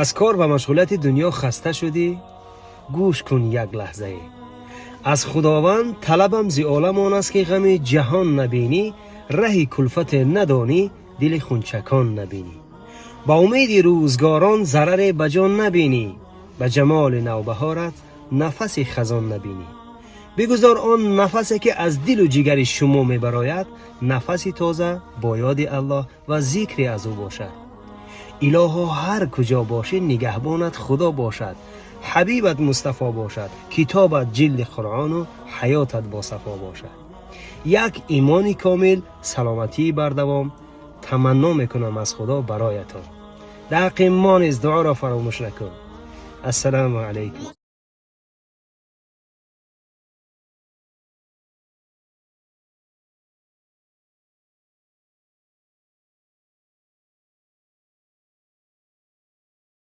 Аз кор ва машғулияти дунё хаста шудӣ? Гӯш кун як лаҳзае. Аз Худованд талабам зи олам он аст, ки ғами ҷаҳон набинӣ, раҳи кулфате надонӣ, дили хунчакон набинӣ, ба умеди рӯзгорон зараре ба ҷон набинӣ, ба ҷамоли навбаҳорат нафаси хазон набинӣ. Бигузор он нафасе, ки аз дилу ҷигари шумо мебарояд, нафаси тоза бо ёди Аллоҳ ва зикри аз ӯ бошад. Илоҳо, ҳар куҷо бошӣ, нигаҳбонат Худо бошад, ҳабибат Мустафо бошад, китобат ҷилди Қуръону ҳаётат босафо бошад. Як имони комил, саломатии бардавом таманно мекунам аз Худо бароятон. Дар ҳаққи мо низ дуоро фаромӯш накун. Ассалому алайкум.